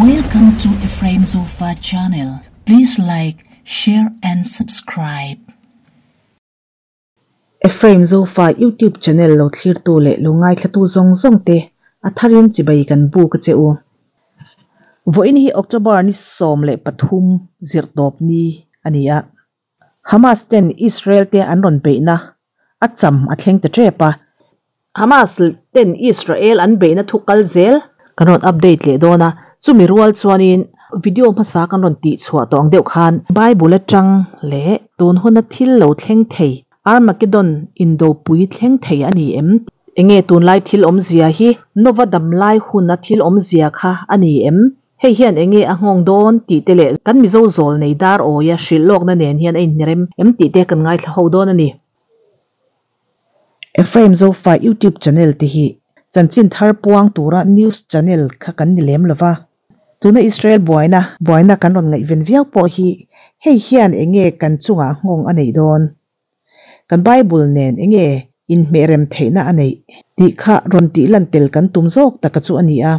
Welcome to Ephraim Zofa channel. Please like, share and subscribe. Ephraim Zofa YouTube channel lo thlirtu leh lo ngaithlatu zawng zawng te a tharin chibai kan buk a che u. Vawiin hi October ni 13 zirtawp ni a ni a. Hamas ten Israel te an rawn beihna a cham a thleng ta tep a. Hamas ten Israel an beihna thu kal zel kan rawn update leh dawn a, chumi rual chuanin video hmasa kan rawn tih chhuah tawh ang deuh khan Bible atang leh tun huna thil lo thleng thei Armageddon indopui thleng thei a ni em? Enge tunlai thil awmzia hi Nova damlai huna thil awmzia kha a ni em? Hei hian enge a nghawng dawn tih te leh kan Mizo zawl nei dar awia hrilh lawkna nen hian a inhnerem em tih te kan ngaithla ho dawn a ni. Ephraim Zofa YouTube channel te hi chanchin thar puang tura news channel kha kan ni lem lova. Tuna Israel buaina buaina kan rawn ngaihven viau pawh hi hei hian enge kan chungah nghawng a neih dawn? Kan Bible nen enge inhmehrem theihna a neih tih kha rawn tih lan tel kan tum zawk taka chu a ni a.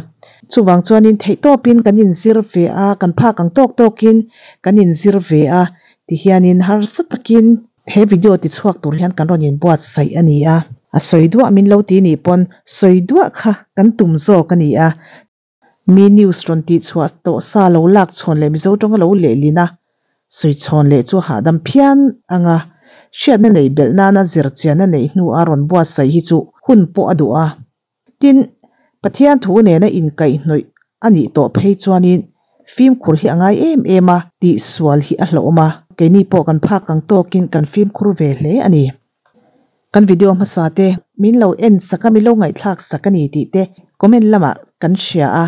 Chuvang chuanin theihtawpin kan inzir ve a, kan phak ang tawk tawkin kan inzir ve a tihianin harsa takin he video tichhuak tur hian kan rawn inbuatsaih a ni a. A sawi duah min lo ti nih pawn sawi duah kha kan tum zawk a ni a. Mi news rawn tihchhuah tawh sa lo lak chhawn leh Mizo tawnga lo lehlin a, sawi chhawn leh chu hahdam phian ang a, hriatna neih belh nana zirchianna neih hnu a rawn buatsaih hi chu hun pawh a duh a. Tin, Pathian thu nena inkaihhnawih a nih tawh phei chuanin fimkhur hi a ngai em em a, tihsual hi a hlauhawm a, keini pawh kan phak ang tawkin kan fimkhur ve hle a ni. Kan video hmasa te min lo en sak a, min lo ngaihthlak sak a ni tih te comment lamah kan hria a.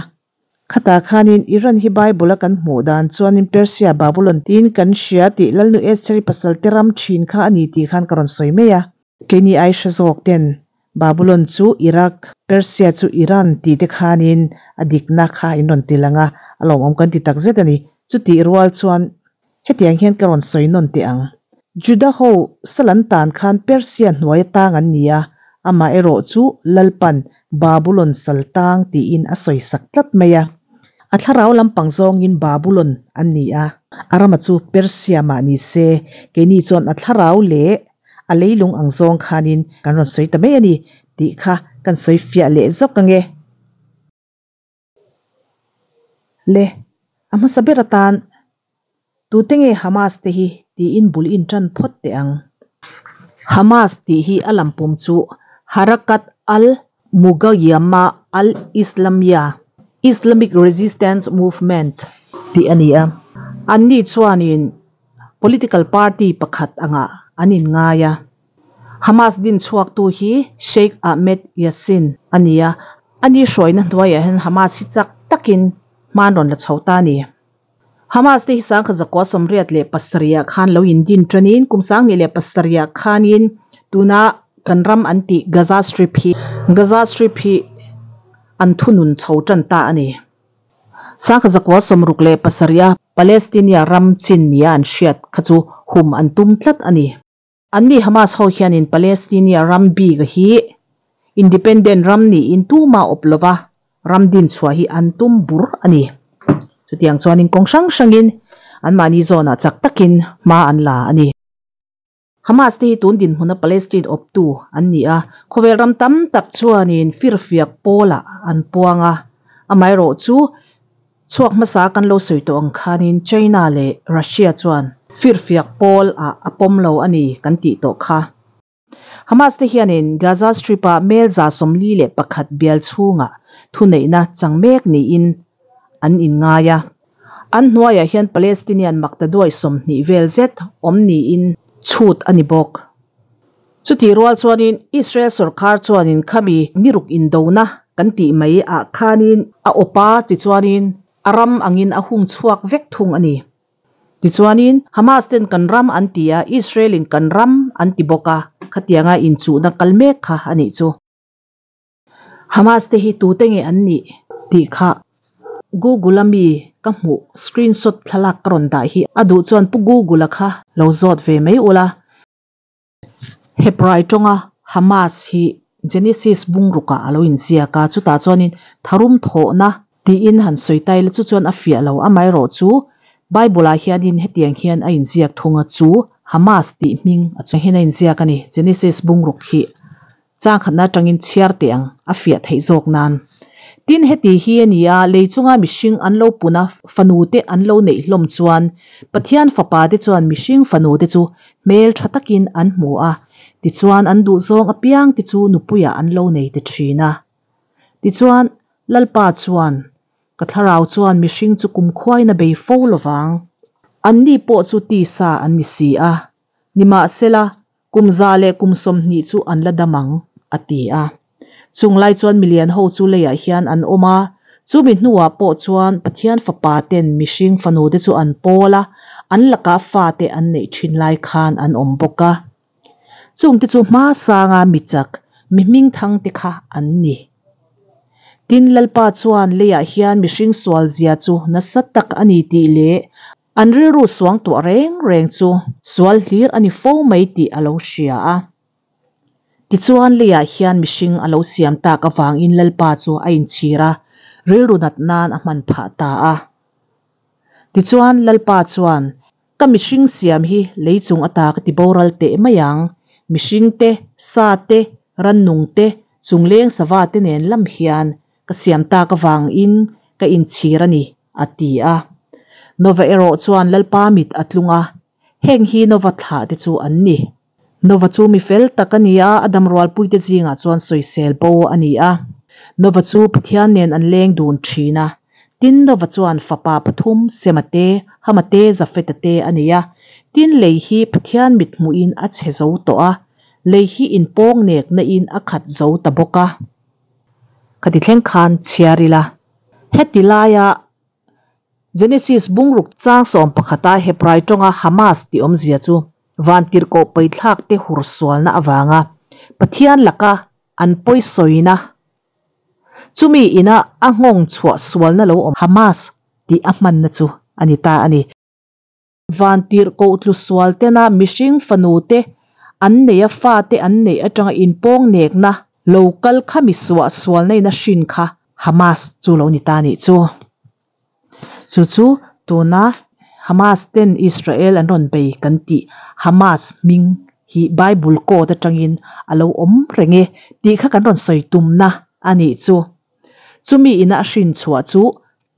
Khatah khanin Iran hi Bible a kan hmuh dan chuanin Persia, Babylon tiin kan hria tih Lalnu Estheri pasal te ram thin kha a ni tih khan ka rawn sawi mai a. Keini ai hre zawk ten Babylon chu Iraq, Persia chu Iran tih te khanin a dikna kha in rawn ti lang a, a lawmawm kan ti takzet a ni. Chutih rual chuan Hetiang hian ka rawn sawi nawn teh ang. Juda ho sal an tan khan Persia hnuai atang an ni a, amaherawh chu Lalpan Babulon sal tang tiin a sawi sak tlat mai a. A thlarau lampang zawngin Babulon an ni a, a rama chu Persia mah ni se, keini chuan a thlarau leh a leilung ang zawng khanin kan rawn sawi ta mai a ni tih kha kan sawi fiah leh zawk ange. Le, a hmasa ber atan tute nge Hamas te hi tiin bul in tan phawt teh ang. Hamas tih hi a lampum chu Harakat al-Mugayama al-Islamiyya, Islamic Resistance Movement, tih a ni a. Anni chuanin political party pakhat angah an inngai a. Hamas din chhuaktu hi Sheikh Ahmed Yassin a ni a, ani hruaina hnuaiah hian Hamas hi chak takin hman rawn la chho ta a ni. Hamas te hi 1987 ah khan lo indin tanin kum 2007 ah khanin tuna kan ram an tih Gaza Strip hi Gaza Strip hi an thunun chho tan ta a ni. 1967 a Palestinia ram chin nia an hriat kha chu hum an tum tlat a ni. Anni Hamas ho hianin Palestinia ram bik hi independent ram niin tuma awp lova ram din chhuah hi an tum bur a ni. Chutiang chuanin kawng hrang hrangin anmahni zawnah chak takin hma an la a ni. Hamas te hi tun dinhmuna Palestine awptu an ni a, khawvel ram tam tak chuanin firfiak pawlah an puang a, amaherawh chu Chhuak hmasa kan lo sawi tawh ang khanin China leh Russia chuan firfiak pawl ah a pawm lo a ni kan tih tawh kha. Hamas te hianin Gaza Strip ah mel 41 bial chhungah thuneihna chang mek niin an inngai a. An hnuaiah hian Palestinian maktaduai 20 vel zet awm niin chhut a ni bawk. Chutih rual chuanin Israel sorkar chuanin khami niruk indona kan tih mai ah khanin a awp a, tichuanin a ram angin a hung chhuak vek thung a ni. Tichuanin Hamas ten kan ram an ti a, Israel in kan ram an ti bawk a, khatianga inchuhna kal mek kha a nih chu. Hamas te hi tute nge an nih tih kha Google a mi ka hmuh screenshot thlalak ka rawn dah hi a duh chuan Pu Google a kha lo zawt ve mai ula. Hebrai tawnga Hamas hi Genesis bungrukah a lo inziak a, chutah chuanin tharum thawhna Tiin han sawi ta ila chu chuan a fiah lo. Amaherawhchu, Bible-ah hianin hetiang hian a inziak thung a, chu Hamas tih hming a chuang hian a inziak a ni. Genesis bungruk hi chang khatna atangin chhiar teh ang a fiah theih zawk nan. Tin, heti hi a ni a, lei chunga mihring an lo pun a, fanu te an lo neih hlawm chuan Pathian fapa te chuan mihring fanu te chu hmel tha takin an hmu a, tichuan an duhzawng apiang te chu nupuiah an lo nei ta thin a. Tichuan, Lalpa chuan, Ka thlarau chuan mihring chu kumkhuain a bei fo lovang. Anni pawh chu tisa an ni si a. Nimahsela, kum 120 chu an la dam ang, a ti a. Chung lai chuan milian ho chu leiah hian an awm a, chumi hnuah pawh chuan Pathian fapa ten mihring fanute chu an pawl a, an lakah fate an neih thin lai khan an awm bawk a. Chungte chu hma sanga mi chak, mi hmingthang te kha an ni. Tin, Lalpa chuan leiah hian mihring sual zia chu nasa tak a ni tih leh an rilru suang tuah reng reng chu sual hlir a ni fo mai tih a lo hria a. Tichuan, leiah hian mihring a lo siam tak avangin Lalpa chu a inchhir a, rilru nat nan a hman phah ta a. Tichuan, Lalpa chuan, Ka mihring siam hi lei chung ata ka ti boral teh mai ang. Mihring te, sa te, rannung te, chungleng sava te nen lam hian ka siam tak avangin ka inchhir a ni, a ti a. Nova erawh chuan Lalpa mit a tlung a, heng hi Nova thlah te chu an ni. Nova chu mi fel tak a ni a, a damrualpuite zingah chuan sawisel bo a ni a. Nova chu Pathian nen an leng dun thin a. Tin, Nova chuan fapa pathum, Sema te, Hama te, Jafeta te a nei a. Tin, lei hi Pathian mithmuhin a chhe zo tawh a, lei hi inpawng nekna in a khat zo ta bawk a. Khati thleng khan chhiar ila, heti laia Genesis bungruk chang 11-a Hebrai tawnga Hamas tih awmzia chu vantirhkoh paithlak te hur sualna avanga Pathian laka an pawisawina chumi ina a nghawng chhuah sualna lo awm Hamas tih a hmanna chu a ni ta a ni. Vantirhkoh tlu sual tena mihring fanu te an neih a fate an neih atanga inpawng nekna lo kal kha mi suah sualna in a hrin kha Hamas chu lo ni ta nih chu. Chu chu tuna Hamas ten Israel an rawn bei kan tih Hamas hming hi Bible code atangin a lo awm reng e tih kha kan rawn sawi tumna a nih chu. Chumi ina a hrin chhuah chu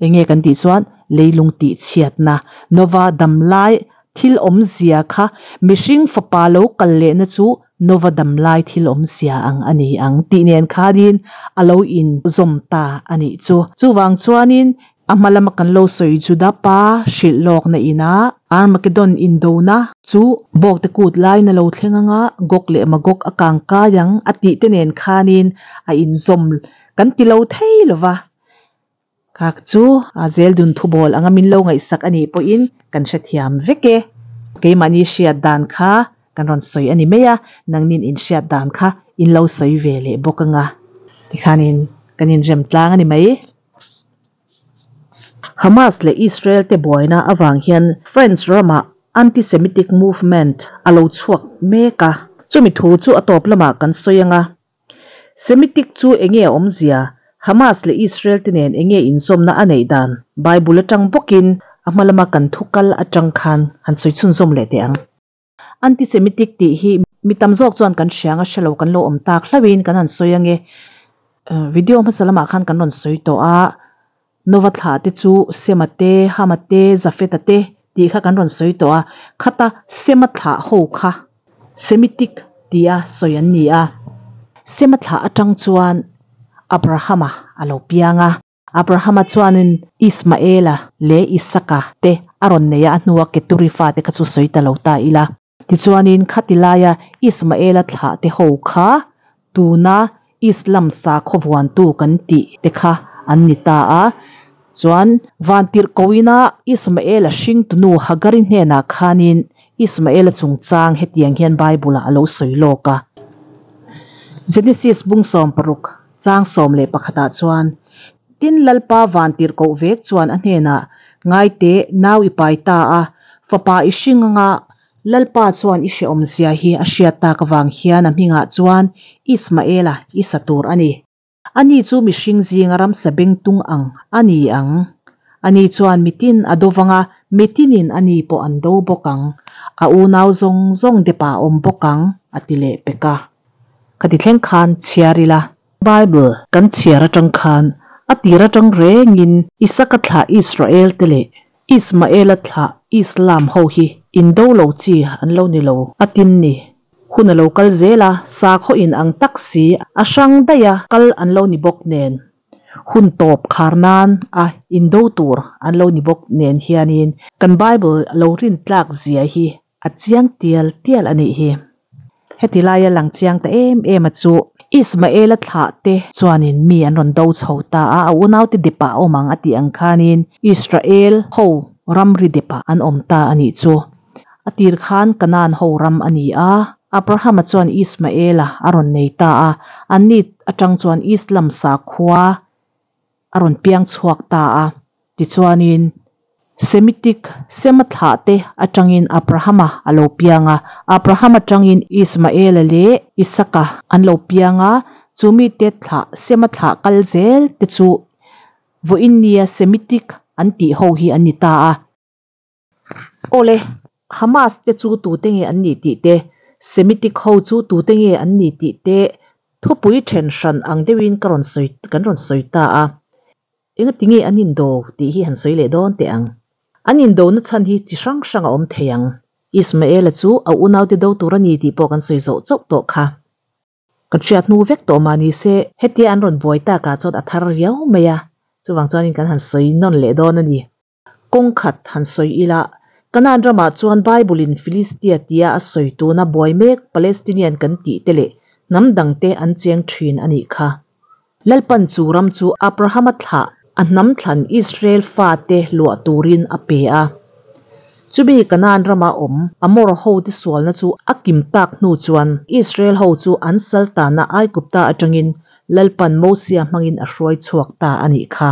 Enge kan tih chuan leilung tih chhiatna, Nova damlai thil awmzia kha mihring fapa lo kal lehna chu Nova damlai thil awmzia ang a ni ang tih nen khanin a lo inzawm ta a nih chu. Chuvang chuanin a hma lama kan lo sawi Juda pa hrilh lawkna ina Armageddon indona chu bawkte kut lain a lo thleng anga Gog leh Magog a kangkai ang a tih te nen khanin a inzawm kan ti lo thei lova. Kak chu a zel dun thubawl anga min lo ngaihsak a nih pawhin kan hrethiam vek e. Keimahni hriat dan kha kan rawn sawi a ni mai a, nangnin in hriat dan kha in lo sawi ve leh bawk anga tikhanin kan inrem tlang a ni mai. Hamas leh Israel te buaina avang hian French ramah anti-Semitic movement a lo chhuak mek a, chumi thu chu a tawp lamah kan sawi anga. Semitic chu enge a awmzia? Hamas leh Israel te nen enge inzawmna a neih dan? Bible atang bawkin a hma lama kan thu kal atang khan han sawi chhunzawm leh teh ang. Anti-Semitic tih hi mi tam zawk chuan kan hriang a hrelo kan lo awm tak hlauhin kan han sawi ange. Video hmasa lamah khan kan rawn sawi tawh a, Nova thlah te chu Sema te, Hama te, Jafeta te tih kha kan rawn sawi tawh a, khata Sema thlah ho kha Semitic tia sawi an ni a. Sema thlah atang chuan Abrahama a lo piang a. Abrahama chuanin Ismaela leh Isaka te a rawn nei a, a hnua Keturi fate kha chu sawi ta lo ta ila. Tichuanin khati laia Ismaela thlah te ho kha tuna Islam sakhaw vuantu kan tih te kha an ni ta a. Chuan Vantirhkoina Ismaela hringtunu Hagari hnenah khanin Ismaela chungchang hetiang hian Bible-ah a lo sawi lawk a. Genesis bung 16 chang 11 ah chuan, Tin Lalpa Vantirhkoh vek chuan a hnenah, Ngaite, nau i pai ta a, fapa i hring anga Lalpa chuan i hrehawmzia hi a hriat tak avang hian a hmingah chuan Ismaela i sa tur a ni. Ani chu mihring zinga ramsa bengtung ang a ni ang. Ani chuan mitin a do vang a, mitinin ani pawh an do bawk ang. A unau zawng zawng depah a awm bawk ang, a ti leh pek a. Ka ti thleng khan chhiar ila. Bible kan chhiar atang khan a tir atang rengin Isaka thlah Israel te leh Ismaela thlah Islam ho hi indo lo chi an lo ni lo a tin ni. Hun a lo kal zel a, sakhaw in ang tak si a hrang daih a kal an lo ni bawk nen. Hun tawp khar nan a indo tur an lo ni bawk nen hianin kan Bible lo rin tlak zia hi A chiang tial tial a nih hi. Heti laia lang chiang ta em em a chu Ismaela thlah te chuanin mi an rawn do chho ta a, a unaute depah a awm ang a tih ang khanin Israel ho ramri depah an awm ta a nih chu. A tir khan Kanaan ho ram a ni a, Abrahama chuan Ismaela a rawn nei ta a, anni atang chuan Islam sakhua a rawn piang chhuak ta a. Tichuanin, Semitic Sema thlahte atangin Abrahama a lo piang a, Abraham atangin Ismaela leh Isaka an lo piang a, chu mite thlah Sema thlah kal zel te chu vawiinnia Semitic an tih ho hi an ni ta a. Awle, Hamas te chu tute nge an nih tih te, Semitic ho chu tute nge an nih tih te thupui then hran ang deuhin ka rawn sawi kan rawn sawi ta a. Engati nge an indo tih hi han sawi leh dawn teh ang. An indona chhan hi chi hrang hrang a awm thei ang. Ismaela chu a unaute do tur a ni tih pawh kan sawi zawh chauh tawh kha. Kan hriat hnu vek tawh mah ni se, hetia an rawn buai takah chuan a thar riau mai a, chuvang chuanin kan han sawi nawn leh dawn a ni. Kawng khat han sawi ila, Kanaan ramah chuan Bible-in Philistia tia a sawi tuna buai mek Palestinian kan tih te leh hnam dangte an cheng thin a nih kha. Lalpan chu ram chu Abrahama thlah a hnam thlan Israel fate luah turin a pe a. Chumi Kanaan rama awm Amor hote sualna chu a kim tak hnu chuan Israel ho chu an saltana Aigupta atangin Lalpan Mosia hmangin a hruai chhuak ta a nih kha.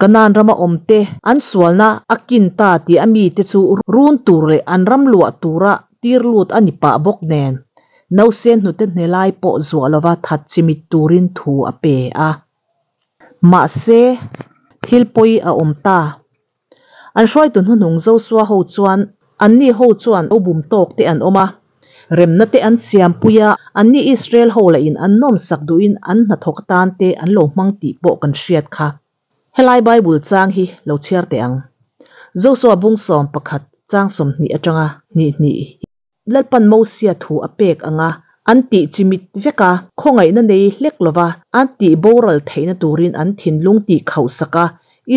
Kanaan rama awmte an sualna a kin ta tih a mite chu run tur leh an ram luah tura tir lut a ni pah bawk nen, nausen hnute hne lai pawh zuah lova that chimit turin thu a pe a. Mahse, thil pawi a awm ta. An hruaitu hnuhnung Josua ho chuan anni ho chuan o bum tawk te an awm a, remna te an siampui a, anni Israel ho lahin an nawmsak duhin an hnathawk atan te an lo hmang tih pawh kan hriat kha. Helai Bible chang hi lo chhiar teh ang. Josua bung 11 chang 20 atanga hnih hnih hi. Lalpan Mosia thu a pek ang a, an tih chimit vek a, khawngaihna nei hlek lova an tih boral theihna turin an thinlung tih khauhsak a,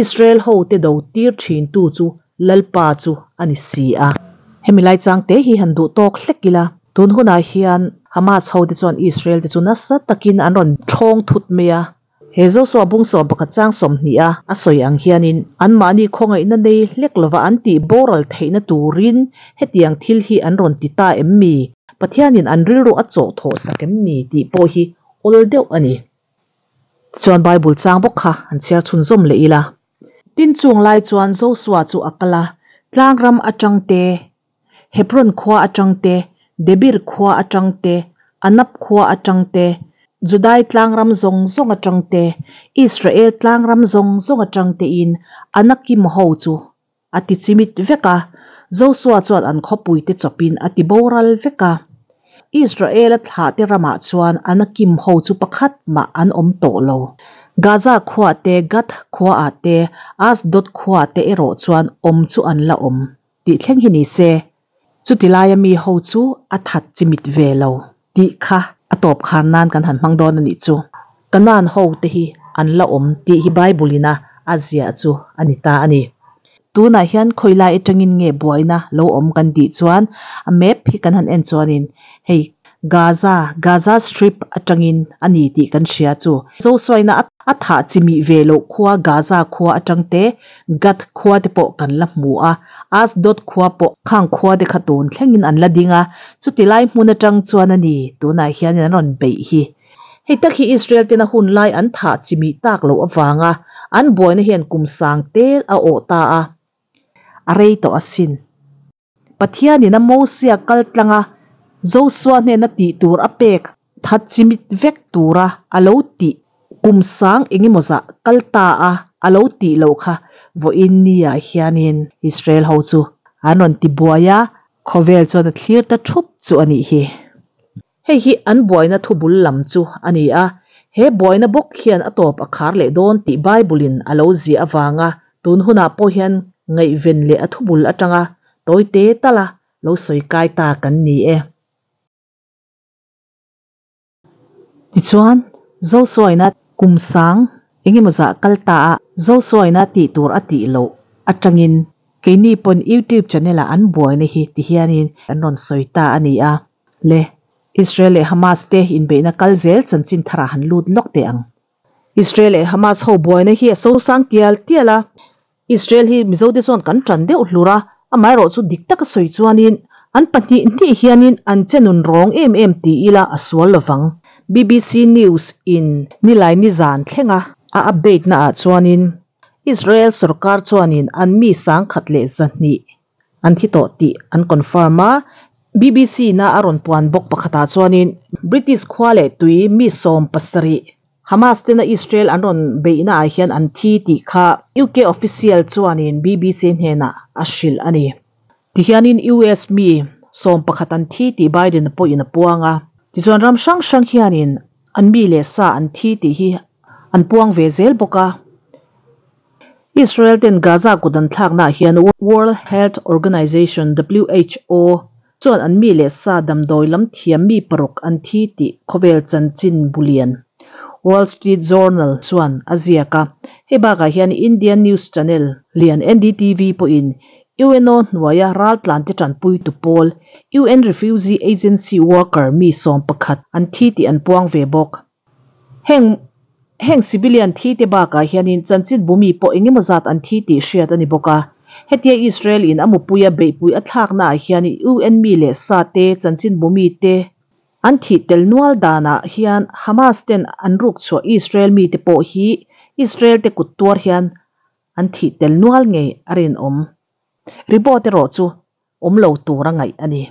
Israel hote do tir thintu chu Lalpa chu a ni si a. Hemi lai chang te hi han duh tawk hlek ila, tun hunah hian Hamas hote chuan Israel te chu nasa takin an rawn thawng thut mai a, He Joshua bung 11 chang 20 a a sawi ang hianin anmahni khawngaihna nei hlek lova an tih boral theihna turin hetiang thil hi an rawn ti ta em mi? Pathianin an rilru a chawh thawh sak em mi tih pawh hi awl deuh a ni. Tichuan Bible chang bawk kha an chhiar chhunzawm leh ila. Tin chung lai chuan Joshua chu a kal a, tlangram atang te, Hebron khua atang te, Debir khua atang te, Anab khua atang te, Judai tlangram zawng zawng atang te, Israel tlangram zawng zawng atang tein Anakim ho chu a ti chimit vek a, Josua chuan an khawpuite chawpin a ti boral vek a. Israel-a thlahte ramah chuan Anakim ho chu pakhat mah an awm tawh lo. Gaza khuah te, Gath khuaah te, Asdod khuaah te erawh chuan awm chu an la awm. Tih thleng hi ni se, chuti laia mi ho chu a that chimit ve lo tih kha a tawp khan nan kan han hmang dawn a nih chu. Kanaan ho te hi an la awm tih hi Bible ina a ziah chu a ni ta a ni. Tunah hian khawi lai atangin nge buaina lo awm kan tih chuan a map hi kan han en chuanin hei Gaza, Gaza Strip atangin a ni tih kan hria chu. Zosuaina a thah chimih ve loh khua Gaza khua atang te Gath khua te pawh kan la hmu a, Asdod khua pawh khang khua te kha tun thlengin an la ding a, chuti lai hmun atang chuan a ni tunah hianin an rawn beih hi. Hei tak hi Israel tena hun lai an thah chimih tak loh avanga an buaina hian kum sang tel a awh ta a, a rei tawh asin. Pathianin a Mosia kal tlanga Josua hnena tih tur a pek That chimit vek tura a lo tih kum sang engemaw zah kal ta a a lo tih loh kha vawiin ni ah hianin Israel ho chu an rawn ti buai a, khawvel chuan a thlir ta thup chu a nih hi. Hei hi an buaina thu bul lam chu a ni a, he buaina bawk hian a tawp a khar leh dawn tih Bible in a lo ziah avanga tun hunah pawh hian ngaihven leh a thu bul atanga tawite tala lo sawi kai ta kan ni e. Tichuan, Zosuaina kum sang engemaw zah kal ta a, Zosuaina tih tur a tih loh atangin keini pawn YouTube channel ah an buaina hi ti hianin an rawn sawi ta a ni a. Le, Israel leh Hamas te inbeihna kal zel chanchin tharah han lut lawk teh ang. Israel leh Hamas ho buaina hi a sosang tial tial a, Israel hi Mizote chuan kan tan deuh hlur a, amaherawh chu dik taka sawi chuanin an pahnih hnih hianin an che nun rawng em em ti ila a sual lovang. BBC News in nilai nizan thlenga a update na ah chuanin Israel sorkar chuanin an mi 1200 an thi tawh tih an confirm a, BBC na a rawn puan bawk pakhatah chuanin British khua leh tui mi 70 Hamas tena Israel an rawn beihna ah hian an thi tih kha UK official chuanin BBC hnenah a hrilh a ni. Tihianin US mi 11 an thi tih Biden pawhin a puang a, tichuan ram hrang hrang hianin an mi leh sa an thi tih hi an puang ve zel bawk a. Israel ten Gaza kut an thlaknaah hian World Health Organization, who, chuan an mi leh sa damdawi lam thiam mi paruk an thi tih khawvel chanchin bulian Wall Street Journal chuan a ziak a. Hei bakah hian Indian news channel lian NDTV pawhin UNO hnuaia raltlante tanpuitu pawl UN Refugee Agency worker mi 11 an thi tih an puang ve bawk. Heng heng civilian thi te bakah hianin chanchin bumi pawh engemaw zat an thi tih hriat a ni bawk a. Hetia Israel in a mupuia beihpui a thlaknaah hian UN mi leh sa te chanchin bumi te an thih tel nual danah hian Hamas ten an ruk chhuah Israel mi te pawh hi Israel te kut tuar hian an thih tel nual ngei a rinawm. Report erawh chu awm lo tur a ngaih a ni.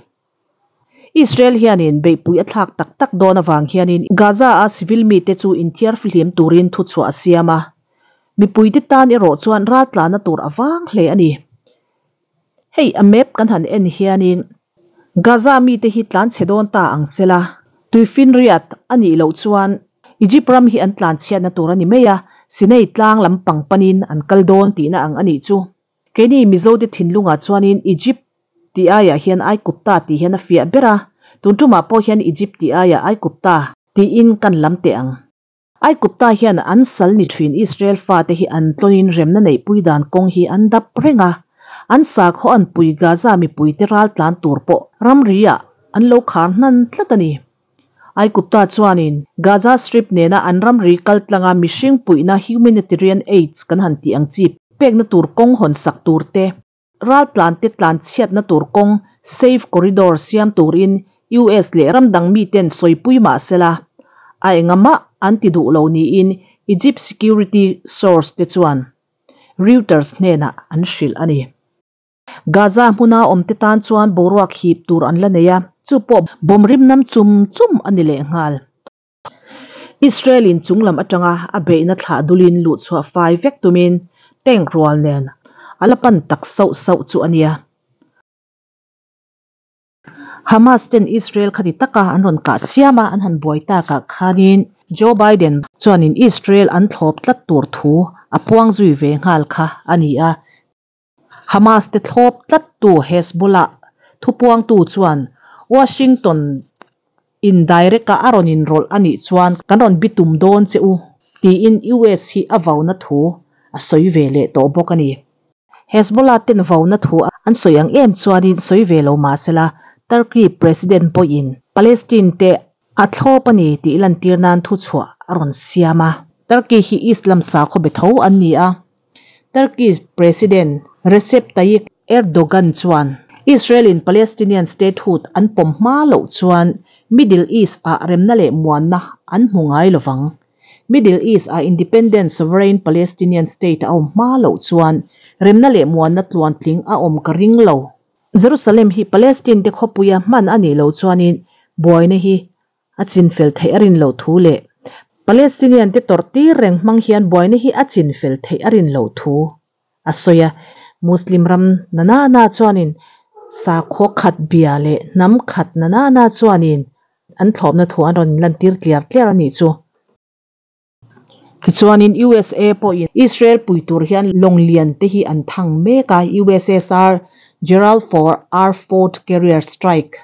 Israel hianin beihpui a thlak tak tak dawn avang hianin Gaza a civil mite chu inthiar fihlim turin thuchhuah a siam a. Mipuite tan erawh chuan raltlana tur a vang hle a ni. Hei a map kan han en hianin Gaza mite hi tlan chhe dawn ta ang sela. Tuifinriat a nih loh chuan Egypt ram hi an tlan chhiatna tur a ni mai a, Sinai tlang lampang panin an kal dawn tihna ang a nih chu. Keini Mizote thinlungah chuanin Egypt tih aiah hian Aikupta tih hian a fiah ber a, tun tumah pawh hian Egypt tih aiah Aikupta tiin kan lam teh ang. Aikupta hian an sal ni thin Israel fate hi an tlawnin remna neihpui dan kawng hi an dap reng a, an sakhaw an pui Gaza mipuite raltlan tur pawh ramri-ah an lo khar hnan tlat a ni. Aikupta chuanin Gaza Strip nena an ramri kal tlanga mihring puihna humanitarian aids kan han tih ang chi pekna tur kawng hawn sak tur te, raltlante tlan chhiatna tur kawng safe corridor siam turin US leh ram dang miten sawipui mah sela a engamah an ti duh lo niin Egypt security source te chuan Reuters hnenah an hrilh a ni. Gaza hmuna awmte tan chuan boruak hip tur an la nei a, chu pawh bomb rim nam chum chum a ni lehnghal. Israel in chunglam atanga a beihna thlah dulin luhchhuah fai vek tumin tank rual nen a la pan tak sauh sauh chu a nia. Hamas ten Israel khati taka an rawn kah chiam a, an han buai takah khanin Joe Biden chuanin Israel an thlawp tlat tur thu a puang zui ve nghal kha a ni a. Hamas te thlawp tlattu Hezbollah thupuangtu chuan Washington in direct-a a rawn inrawlh a nih chuan kan rawn bitum dawn che u tiin US hi a vauna thu a sawi ve leh tawh bawk a ni. Hezbollah ten vauna thu an sawi ang em chuanin sawi ve lo mah sela Turkey President pawhin Palestine te a thlawp a ni tih lantir nan thuchhuah a rawn siam a. Turkey hi Islam sakhaw be tho an ni a, Turkey's President Recep Tayyip Erdogan chuan Israel in Palestinian statehood an pawm hma loh chuan Middle East ah remna leh muanna an hmu ngai lovang. Middle East ah independent sovereign Palestinian state a awm hma loh chuan remna leh muanna tluantling a awm ka ring lo. Jerusalem hi Palestine te khawpuia hman a nih loh chuanin buaina hi a chinfel theih a rin loh thu leh Palestinian te tawrh tir reng hmang hian buaina hi a chinfel theih a rin loh thu a sawi a. Muslim ram na na na chuanin sakhaw khat bia leh hnam khat na na na chuanin an thlawpna thu an rawn lantir tliar tliar a nih chu. Tichuanin USA pawhin Israel pui tur hian lawng lian te hi an thang mek a, USSR Gerald Ford R Ford Carrier Strike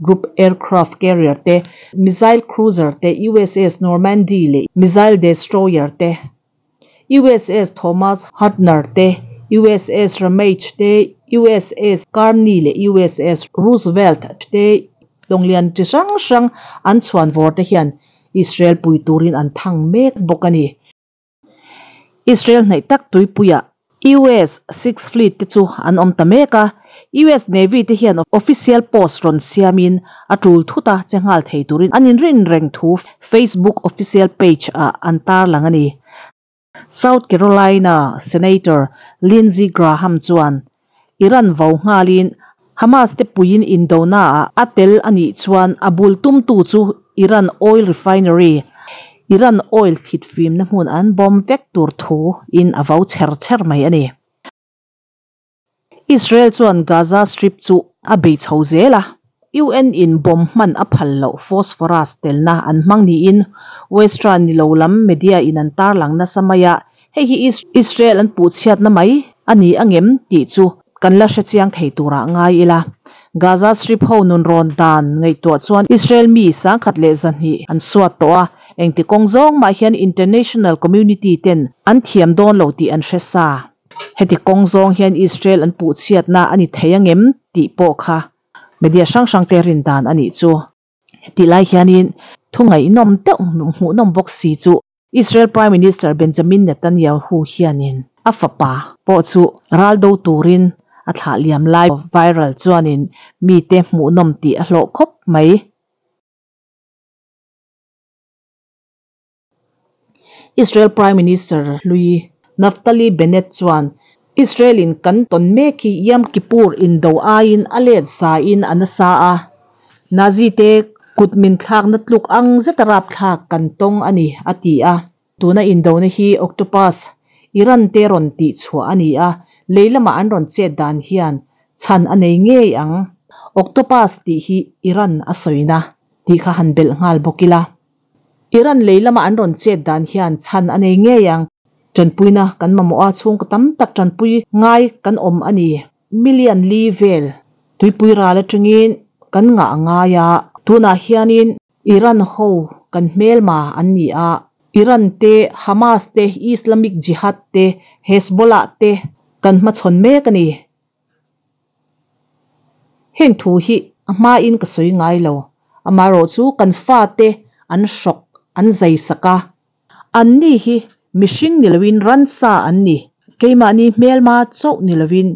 Group Aircraft Carrier te, Missile Cruiser te, USS Normandy leh Missile Destroyer te, USS Thomas Hudner te, USS Ramage te, USS Carney leh USS Roosevelt te, lawng lian chi hrang hrang an chhuan vawr te hian Israel pui turin an thang mek bawk a ni. Israel hnaih tak tuipuiah US Sixth Fleet te chu an awm ta mek a, US Navy te hian official post rawn siamin a tul thut a che nghal thei turin an inrin reng thu Facebook official page ah an tarlang a ni. South Carolina Senator Lindsey Graham chuan Iran vo nghalin Hamas te puiin indonaah a tel a nih chuan a bul tumtu chu Iran oil refinery, Iran oil thlit fimna hmun an bomb vek tur thu in a vo chher chher mai a ni. Israel chuan Gaza Strip chu a bei chho zel a, UN in bomb hman a phal loh phosphorus telna an hmang niin Western ni lo lam media in an tarlang nasa mai a, hei hi Israel an puhchhiatna mai a ni angem tih chu kan la hrechiang thei turah ngai ila. Gaza Strip ho nun rawn dan ngaihtuah chuan Israel mi 1200 an suat tawh a, engti kawng zawng mah hian international community ten an thiam dawn lo tih an hre sa. Heti kawng zawng hian Israel an puhchhiatna a ni thei angem tih pawh kha media hrang hrang te rin dan a nih chu. Hetih lai hianin thu ngaihnawm deuh hmuhnawm bawk si chu Israel Prime Minister Benjamin Netanyahu hianin a fapa pawh chu ral do turin a thlah liam lai viral chuanin mite hmuhnawm tih a hlawh khawp mai. Israel Prime Minister hlui Naftali Bennett chuan Israel in kan tawn mek hi Yom Kippur indo aiin a let sain a nasa a, Nazi te kut min thlakna tluk ang zeta rapthlak kan tawng a ni, a ti a. Tuna indona hi Octopus Iran te rawn tih chhuah a ni a, lei lamah an rawn chet dan hian chhan a nei ngei ang. Octopus tih hi Iran a sawina tih kha han belh nghal bawk ila. Iran lei lama an rawn chet dan hian chhan a nei ngei ang. Tanpuina kan mamawh a, chhungkaw tam tak tanpui ngai kan awm a ni. Million li vel tuipui ral atangin kan ngah a ngai a, tunah hianin Iran ho kan hmelma an ni a, Iran te, Hamas te, Islamic Jihad te, Hezbollah te kan hmachhawn mek a ni. Heng thu hi a hmain ka sawi ngai lo. Amaherawhchu kan fate an hrawk, an zai sak a. Anni hi mihring ni loin ransa an ni. Keimahni hmelma chauh ni loin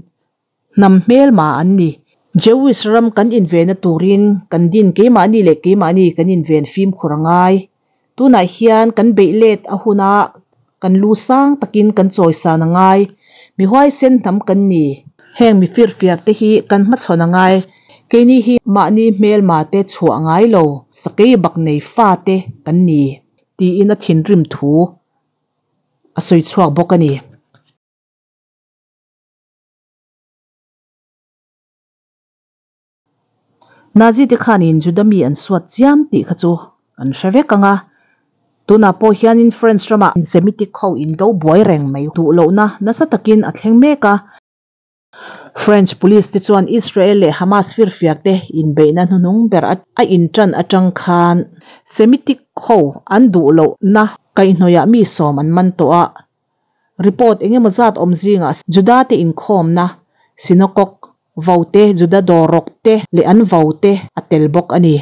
hnam hmelma an ni. Jewish ram kan invenna turin kan din keimahni leh keimahni kan inven fimkhur a ngai. Tunah hian kan beih let a huna kan lu sang takin kan chawisan a ngai. Mi huaisen hnam kan ni. Heng mi firfiak te hi kan hmachhawn a ngai. Keini hi mahni hmelma te chhuah ngai lo, sakei bak nei fa te kan ni, tiin a thinrim thu a sawi chhuak bawk a ni. Nazi te khanin Juda mi an suat chiam tih kha chu an hre vek ang a. Tunah pawh hianin France ramah Semitic ho indo buai reng mai duh lohna nasa takin a thleng mek a. French police te chuan Israel leh Hamas firfiak te inbeihna hnuhnung ber a intan atang khan Semitic ho an duh lohna kaihhnawihah mi sawm an man tawh a. Report engemaw zat awm zingah Juda te inkhawmna synagogue vote Juda dawrrawk te leh an vote a tel bawk a ni.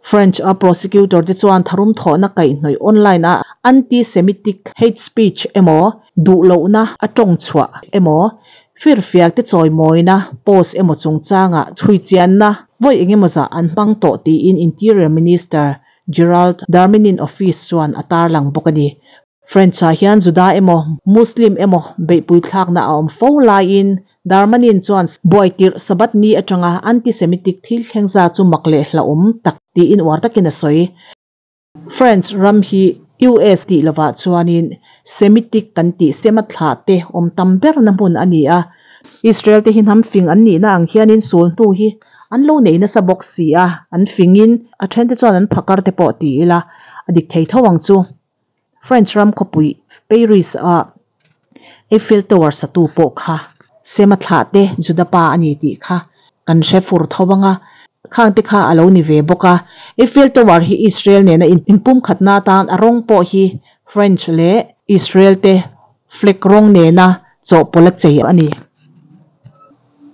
French a prosecutor te chuan tharum thawhna kaihhnawih online a anti-Semitic hate speech emaw, duh lohna a tawng chhuah emaw, firfiak te chawimawina post emaw chungchangah chhuichianna vawi engemaw zah an hmang tawh tiin Interior Minister Gerald Darmanin office chuan a tarlang bawk a ni. French ah hian Juda emaw Muslim emaw beihpui thlakna a awm fo laiin Darmanin chuan buai tirh Sabbath ni atanga anti-Semitic thil thleng za chu mak leh hlauhawm tak tiin uar takin a sawi. France ram hi US tih lovah chuanin Semitic kan tih Sema thlah te awm tam berna hmun a ni a. Israel te hi hnam fing an nihna ang hianin sul hnu hi an lo nei nasa bawk si a, an fingin a thente chuan an phakar te pawh ti ila a dik thei tho ang chu. French ram khawpui Paris a Eiffel Tower satu pawh kha Sema thlah te Juda pa a ni tih kha kan hre fur tho ang a, khang te kha a lo ni ve bawk a. Eiffel Tower hi Israel nena inpumkhatna atan a rawng pawh hi French leh Israel te flag rawng nena chawhpawlh a chei a ni.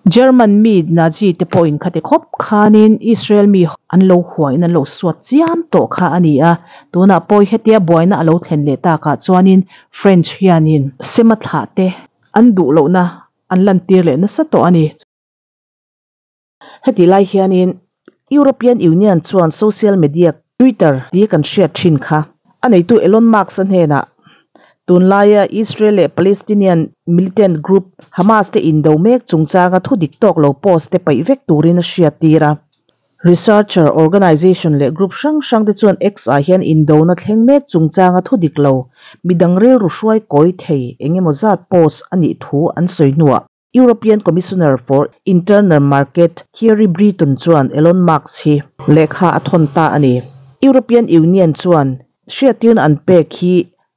German mi Nazi te pawhin khati khawp khanin Israel mi an lo huain an lo suat chiam tawh kha a ni a, tunah pawh hetia buaina a lo thlen leh takah chuanin French hianin Sema thlah te an duh lohna an lantir leh nasa tawh a ni. Heti lai hianin European Union chuan social media Twitter tia kan hriat thin kha a neitu Elon Musk-a hnenah tunlaia Israel leh Palestinian militant group Hamas te indo mek chungchanga thu dik tawk lo post te paih vek turin a hriattir a. Researcher, organisation leh group hrang hrang te chuan X-ah hian indona thleng mek chungchanga thu dik lo midang rilru hruai kawi thei eng emaw zat post a nih thu an sawi hnuah European Commissioner for Internal Market Thierry Breton chuan Elon Musk hi lehkha a thawn ta a ni. European Union chuan hriattirna an pek hi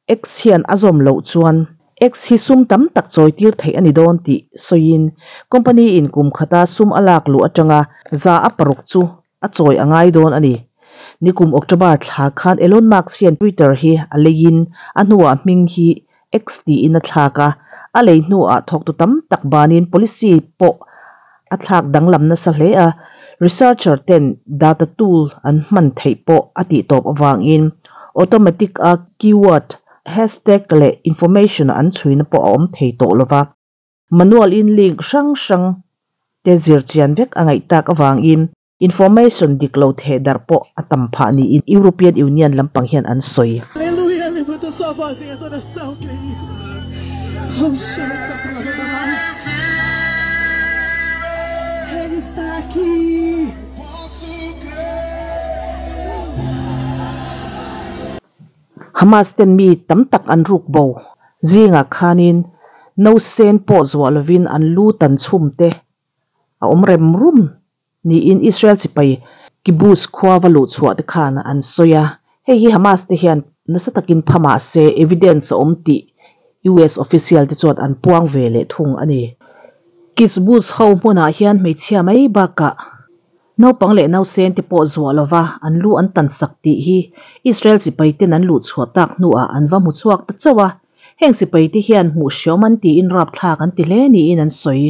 X hian a zawm loh chuan X hi sum tam tak chawitir theih a ni dawn tih sawiin company in kum khata sum a lak luh atanga 6% chu a chawi a ngai dawn a ni. Nikum October thla khan Elon Musk hian Twitter hi a leiin a hnuah hming hi X tiin a thlak a, a lei hnuah thawktu tam tak banin policy pawh a thlak danglam nasa hle a, researcher ten data tool an hman theih pawh a tih tawp avangin automatic a keyword, hashtag leh information an chhuina pawh a awm thei tawh lova. Manual in link hrang hrang te zir chian vek a ngaih tak avangin Information dik lo theh darh pawh a tam phah niin European Union lampang hian an sawi. Hamas ten mi tam tak an ruk bo zingah khanin nausen pawh zuah lovin an lu tan chhum te a awm rem rum niin Israel sipai kibbutz khua va luh chhuah te khan an sawi a, hei hi Hamas te hian nasa takin pha mah se evidence a awm tih US official te chuan an puang ve leh thung a ni. Kibbutz ho hmunah hian hmeichhia mai bakah naupang leh nausen te pawh zuah lova an lu an tan sak tih hi Israel sipai ten an luh chhuah tak hnuah an va hmu chhuak ta chauh a, heng sipai te hian hmuh hriawm an tiin rapthlak an ti hle niin an sawi.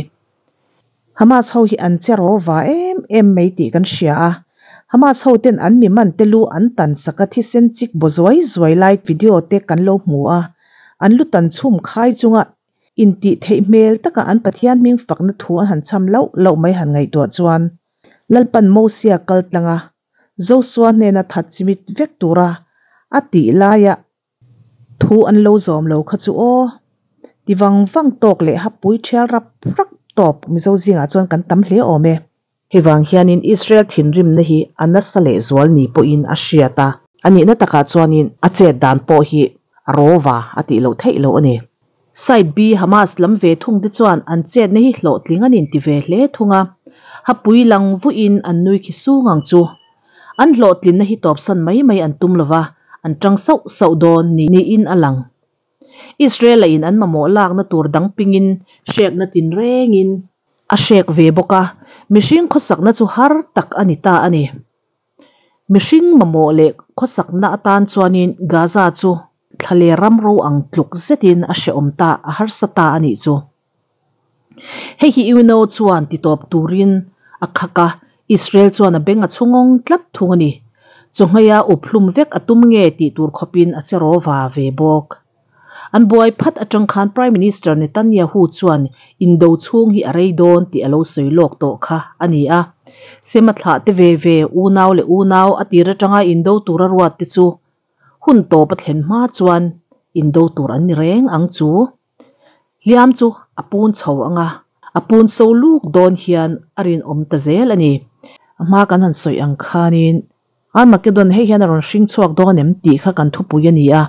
Hamas ho hi an che ro va em em mai tih kan hria a, Hamas ho ten an mi man te lu an tan sak a thisen chik baw zuai zuai lai video te kan lo hmu a, an lu tan chhum khai chunga intih theih hmel taka an Pathian hming fakna thu an han chham loh loh mai han ngaihtuah chuan Lalpan Mosia kal tlanga Josua hnena that chimit vek tura a tih laia Thu an lo zawm lo kha chu aw. Ti vang vang tawk leh hapui thial rap rap tawp Mizo zingah chuan kan tam hle awm e. Hei vang hianin Israel thinrimna hi a nasa leh zual ni pawhin a hriat a, a nihna takah chuanin a chet dan pawh hi a rawva a tih loh theih loh a ni. Side B Hamas lam ve thung te chuan an chetna hi hlawhtling an inti ve hle thung a, hapui lang vuiin an nui khi sung ang chu. An hlawhtlinna hi tawpsan mai mai an tum lova, an tang sauh sauh dawn niin a lang. Israel-a in an mamawh lakna tur dang pingin hrekna tinrengin a hrek ve bawk a, mihring khawsakna chu har tak a ni ta a ni. Mihring mamawh leh khawsakna atan chuanin Gaza chu thla leh ram ro ang tluk zetin a hrehawm ta, a harsa ta a nih chu. Hei hi UNO chuan titawp turin a khak a, Israel chuan a beng a chhungawng tlat thung a ni. Chawhmehia up hlum vek a tum nge tih tur khawpin a che rawva ve bawk. An buai phat atang khan Prime Minister Netanyahu chuan indo chhung hi a rei dawn tih a lo sawi lawk tawh kha a ni a. Sema thlah te ve ve, unau leh unau a tir atanga indo tura ruat te chu hun tawp a thlen hma chuan indo tur an ni reng ang chu. Hliam chu a pun chho ang a, a pun so luk dawn hian a rinawm ta zel a ni. A hma kan han sawi ang khanin Armageddon hei hian a rawn hring chhuak dawn em tih kha kan thupui a ni a.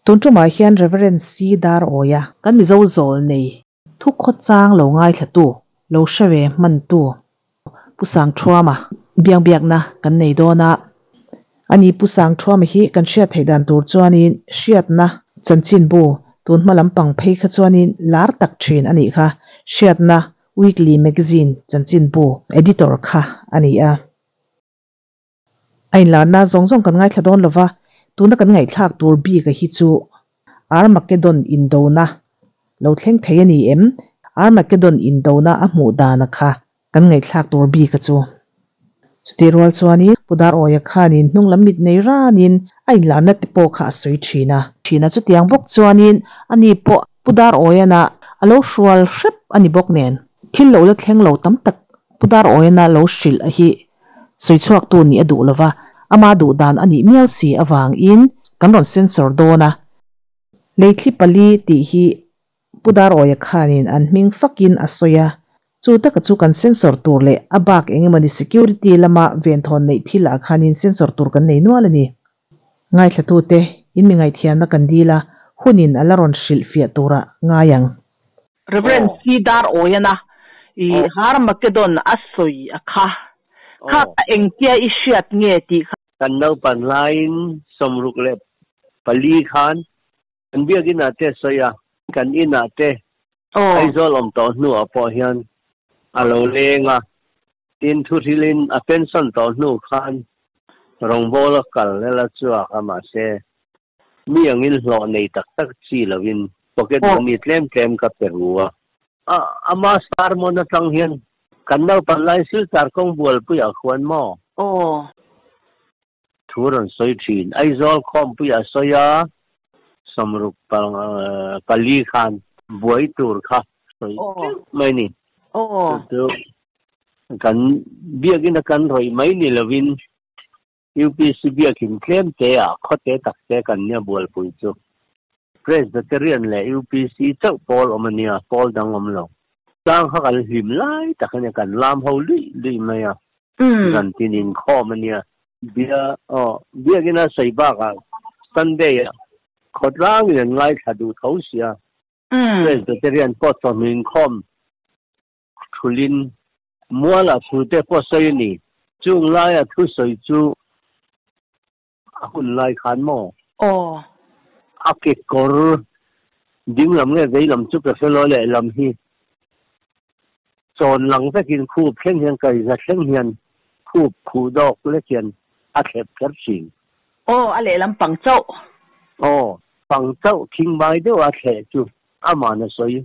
Tun tumah hian Rev. C. Darawia kan Mizo zawl nei thu khawchang lo ngaithlatu, lo hre ve hmantu Pu Sangthuama biangbiakna kan nei dawn a. Ani Pu Sangthuama hi kan hriat theih dan tur chuanin hriatna chanchinbu tun hma lampang phei kha chuanin lar tak thin a nih kha. Hriatna Weekly Magazine chanchinbu editor kha a ni a. A inlarna zawng zawng kan ngaithla dawn lova, tuna kan ngaihthlak tur bik a hi chu Armageddon indona lo thleng thei a ni em? Armageddon indona a hmuh dana kha kan ngaihthlak tur bik a chu. Chutih rual chuanin Pu Darawia khanin hnung lam mit nei ranin a inlarna te pawh kha a sawi thin a. Thin a, chutiang bawk chuanin ani pawh Pu Darawiana a lo hrual hrep a ni bawk nen thil lo la thleng lo tam tak Pu Darawiana lo hrilh a hi sawi chhuaktu nih a duh lova, ama duh dan a nih miau si avangin kan rawn censor dawn a. Leithli pali tih hi Pu Darawia khanin an hming fakin a sawi a, chu taka chu kan censor tur leh a bak eng emawni security lama venthawn neih thil ah khanin censor tur kan nei nual a ni. Ngaithlatute in mi ngaihthiamna kan dil a, hunin a la rawn hrilh fiah turah ngai ang. Rev. C. Darawiana i Harmageddon a sawi a kha. Kha engtia i hriat nge tih kha. Kan naupan laiin 64 khan kan biakin ah te sawi a, kan inah te Aizawl awm tawh hnuah pawh hian a lo leng a, tin thuhrilhin a pension tawh hnu khan rawngbawl a kal lela chhuak a, mahse mi angin hlawh nei tak tak chi lovin pocket money tlem tlem ka pe ru a. Ama sermon atang hian kan naupan lai Silchar kawng bualpuiah khuan maw? Thu rawn sawi thin. Aizawl khawmpui a sawi a, 64 khan buai tur kha sawi teuh mai ni. Chu chu kan biakin a kan rawih mai ni lovin UPC biakin tlem te ah khawte tak te kan nia bualpui chu. Presbyterian leh UPC chauh pawl awm a nia, pawl dang awm lo. Tlang kha kan hlim lai tak a nia, kan lam ho luih luih mai a. Zan tin inkhawm a nia. Bia aw biakin a sawi bakah Sunday ah khawtlangin an ngaithla duh tho sia. Presbyterian pawh chawhnu inkhawm thulin mualah thu te pawh sawi a ni. Chung laia thusawi chu A hun lai khan maw? Aw. A kekawr ding lam nge vei lam chu ka hre lo leh lam hi chawn lang vekin khup thleng hian kaiza thleng hian khup khuh dawk lek hian a thlep kher thin. Aw, a lehlam pang chauh. Aw, pang chauh thing mai deuh a thleh chu aman a sawi.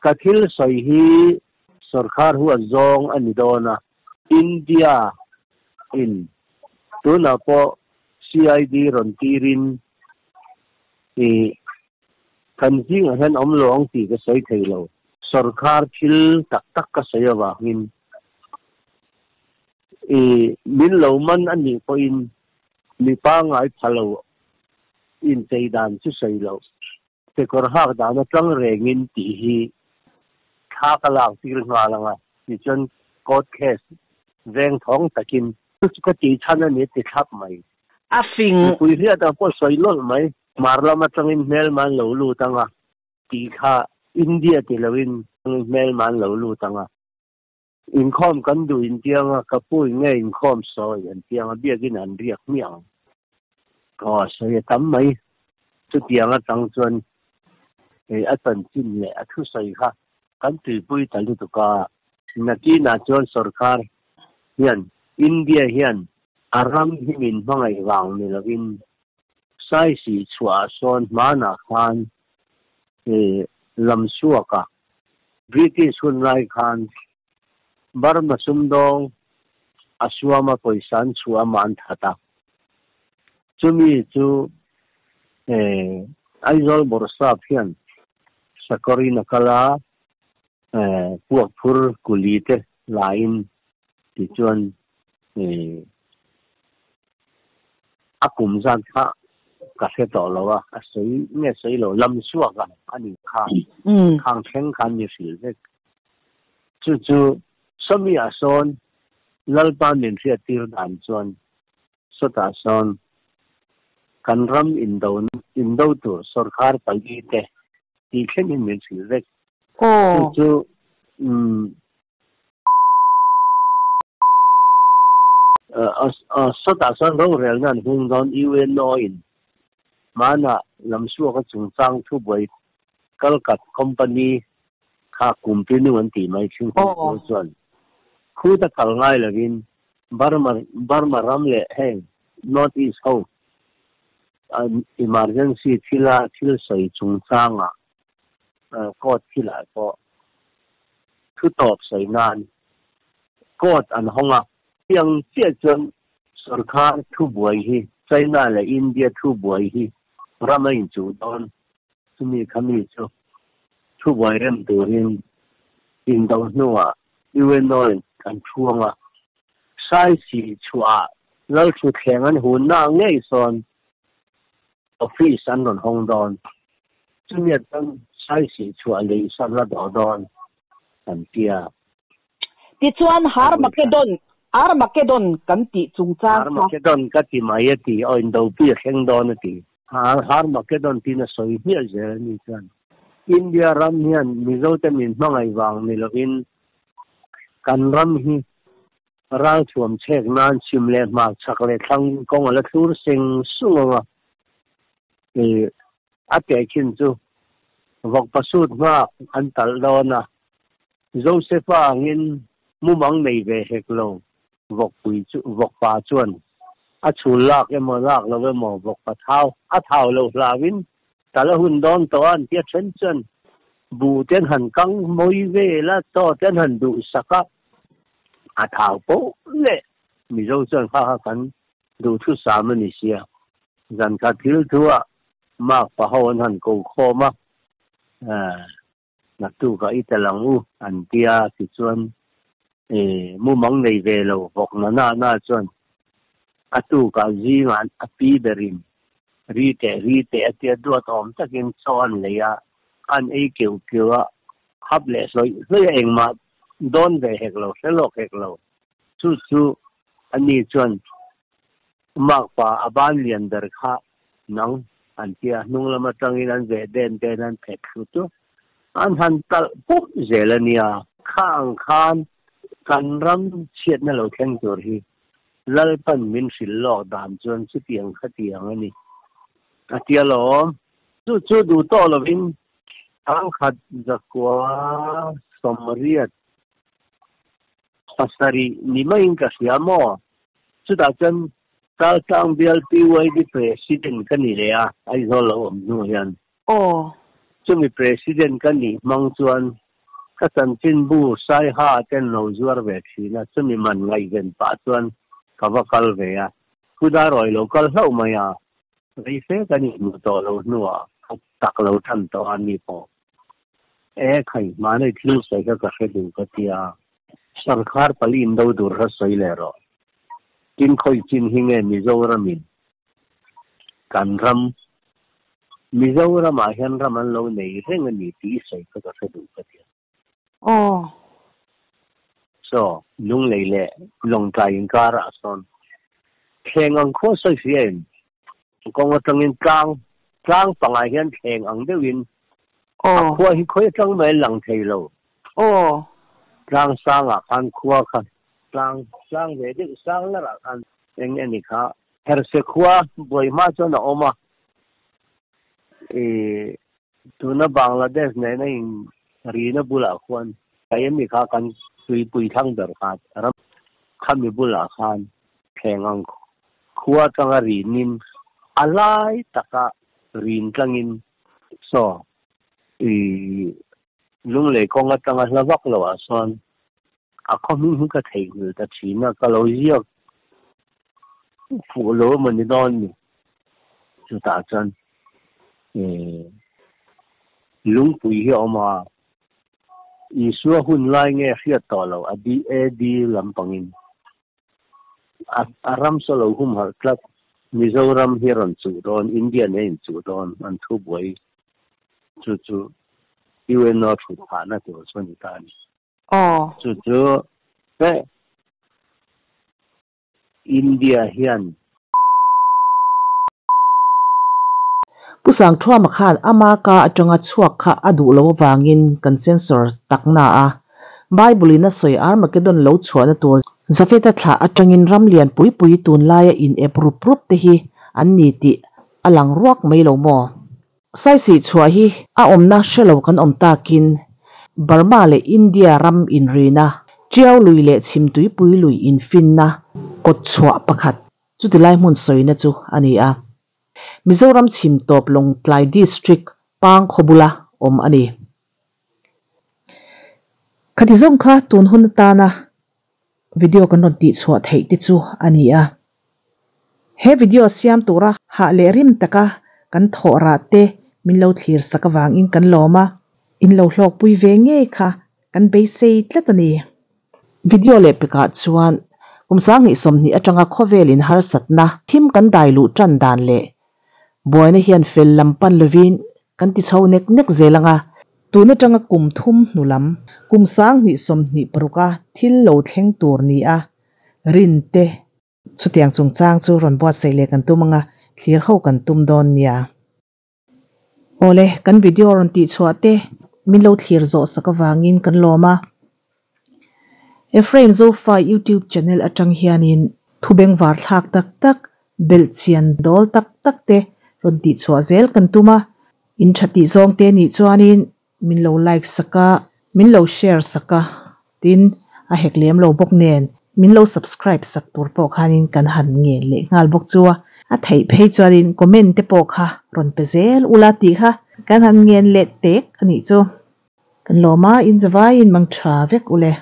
Ka thil sawi hi sawrkhar huat zawng a ni dawn a. India in tunah pawh CID rawn tirin i kan zingah hian awm lo ang tih ka sawi thei lo. Sorkar thil tak tak ka sawi avangin i min lo man a nih pawhin mi pangngai pha lo inchei dan chu sawi loh. Kekawr hak dan atang rengin tih hi thla ka lak tir nghal ang a, tichuan court case veng thawng takin chu chu ka tih chhan a ni a ti thlap mai. A fing. Mipui hriat ang pawh sawi lawlh mai. Hmar lam atangin hmelma an lo lut ang a tih kha India ti loin hmelma an lo lut ang a. Inkhawm kan duh intiang a, ka pu in nge inkhawm sawi an tiang a, biakin an riak hmiah ang. Aw, sawi a tam mai. Chutiang atang chuan hei a chanchin leh a thusawi kha kan tuipui ta lutuk a. Nakinah chuan sorkar hian India hian a ram hi min hmangaih vang ni lovin Saisi chhuah ah sawn hmanah khan lamsuaka British hun lai khan Burma sumdawng a suama pawisa an chhuah amah an that a, chumi chu Aizawl Bawrhsap hian sakawrin a kal a, puak phur kuli te laiin tichuan a kum zat kha. Ka hre tawh lo a, a sawi nge sawi lo, lam chhuak a a nih kha, khang thleng khan mi hrilh vek. Chu chu sawmi-ah sawn Lalpa min hriattir dan chuan sawtah sawn kan ram indo indo tur sawrkar pali te tih thlengin min hrilh vek. Chu chu umm Sawtah chuan rorelna an hung dawn UNO-in hmanah Lamsuaka chungchang thubuai Kalkat company kha kumpinu an tih mai thin hun tur chuan khuta kal ngai lovin Burma Burma ram leh heng North East ho emergency thila thil sawi chungchangah court thilah pawh thu tawp sawi nan court an hawng a. Tiang chiah chuan sorkar thubuai hi China leh India thubuai hi ram a inchuh dawn. Chumi khami chu thubuai rem turin indo hnuah UNO in an thuang a. Saisi chhuah Lalthuthleng an hunna ngei sawn Office an rawn hawng dawn. Chumi atan saisih chhuah lei san la dawh dawn an tia. Tichuan Harmakedon, Armakedon kan tih chungchang kha. Harmakedon ka ti mai a ti, aw indopi a thleng dawn a ti. Harmakedon tiin a sawi hmiah zel a ni chuan. India ram hian Mizote min hmangaih vang ni lovin kan ram hi Ralthuam chhek nan chhim leh hmar chhak leh thlang kawng a la thlur seng sung ang a, ih a tehkhin chu vawk pasut nghak an talh dawn a, Josefa angin mumang nei ve hek lo vawkpui chu vawkpa chuan a chhul lak emaw lak lo emaw vawkpa thau a thau lo hlauin talh a hun dawn tawh a an tia then chuan buh te an han kang mawi vel a, chaw te an han duhsak a. A thau poh leh Mizo chuan kha kha kan duhthusam a ni sia. Zan khat thil thu ah mark pa ho an han ko khawm a, naktukah i tel ang u an tia tichuan mumang nei ve lo vawk na na na chuan a tukah zingah a pi berin ri teh ri teh a tia duat awm takin chaw an lei a, an ei keuh keuh a, hap leh hlawih hlawih a engmah dawn ve hek lo, hre lawk hek lo. Chu chu a ni chuan makpa a ban lian ber kha nang an tia, hnung lam atangin an veh den den an phet thlu chu an han talh pup zel a nia. Kha ang khan kan ram chhiatna lo thleng tur hi Lalpan min hrilh lawk dan chuan chutiang khatiang a ni a tia lawm. Chu chu duh tawh lovin Thangkhat zakua sawmriat pasarih ni maiin ka hria maw? Chutah chuan Chaltlang bial PYD President ka ni leh a, Aizawl lo awm hnu hian. Aw. Chumi President ka nih hmang chuan ka chanchinbu Saiha ten lo zuar ve thin a, chumi man ngaihven pah chuan ka va kal ve a. Pu Darawi lo kal hlauh mai a, Rei fe kan inhmuh tawh lo hnuah ka tak lo tan tawh a ni pawh. E khai, mahni thil sawi kha ka hre duh ka ti a. Sarkhar pali in do dur kha sawi leh rawh. Tin khawi chin hi nge Mizoramin kan ram Mizoramah hian ram an lo nei reng a ni tih i sawi kha ka hre duh ka ti a. Aw. Saw, Lunglei leh Lawngtlai inkarah sawn thleng ang khaw sawi fia in kawng atangin tlang tlang pangah hian thleng ang deuhin a khua hi khawi atang mai lang thei lo. Aw. Tlang sangah khan khua kha tlang tlang ve deuh sang larah khan eng eng ni kha Herse khua buai hma chuan a awm a. Ih Tuna Bangladesh nena in rina bulah khuan Miami kha kan tuipui thlang ber kha ram khami bulah khan thleng ang khua atanga rinin a lai taka rin tlangin saw i lunglei kawng atanga hla vak loh ah sawn a khaw hming hi ka theihnghilh ta thin a, ka lo ziak fuh lo emaw ni dawn ni. Chutah chuan lungpui hi a awm a, Isua hun lai nge hriat tawh loh a AD lampangin a ram saw lo humhalh tlat. Mizoram hi a rawn chuh dawn, India nen a inchuh dawn, an thu buai chu chu UNO thut phahna tur chu a ni ta a ni. Chu chu India hian. Pu Sangthuama khan ama ka atanga chhuak kha a duh lo avangin kan censor tak na a, Bible in a sawi Armageddon lo chhuahna tur Jafeta thlah atangin ram lian pui pui tunlaia in ep rup rup te hi an ni tih a lang ruak mai lo maw? Saisih chhuah hi a awmna hre lo kan awm takin Burma leh India ram inrina, Tiau lui leh Chhimtuipui lui infinna kawt chhuah pakhat chuti lai hmun sawina chu a ni a. Mizoram chhim tawp Lawngtlai District Pang khaw bula awm a ni. Khati zawng kha tun hun atana video kan rawn tihchhuah theih te chu a ni a. He video siam tura hah leh rim taka kan thawh rah te min lo thlir sak avangin kan lawm a, in lo hlawkpui ve ngei kha kan beisei tlat a ni. Video leh pekah chuan kum 2020 atanga khawvel in harsatna thim kan dai luh tan dan leh buaina hian fel lam pan lovin kan ti chho nek nek zel ang a. Tun atanga kum thum hnu lam kum 2026 a thil lo thleng tur ni a rin te chutiang chungchang chu rawn buatsaih leh kan tum ang a, thlir ho kan tum dawn nia. Awle, kan video rawn tih chhuah te min lo thlir zawh sak avangin kan lawm a. Ephraim Zofa YouTube channel atang hianin thu bengvar thlak tak tak, belh chian dawl tak tak te rawn tih chhuah zel kan tum a. In tha tih zawng te nih chuanin min lo like sak a, min lo share sak a, tin a hek lem lo bawk nen min lo subscribe sak tur pawh khanin kan han ngen leh nghal bawk chu a, a theih phei chuanin comment te pawh kha rawn pe zel ula tih kha kan han ngen leh tek a nih chu. Kan lawm a, in zavaiin mang tha vek ule.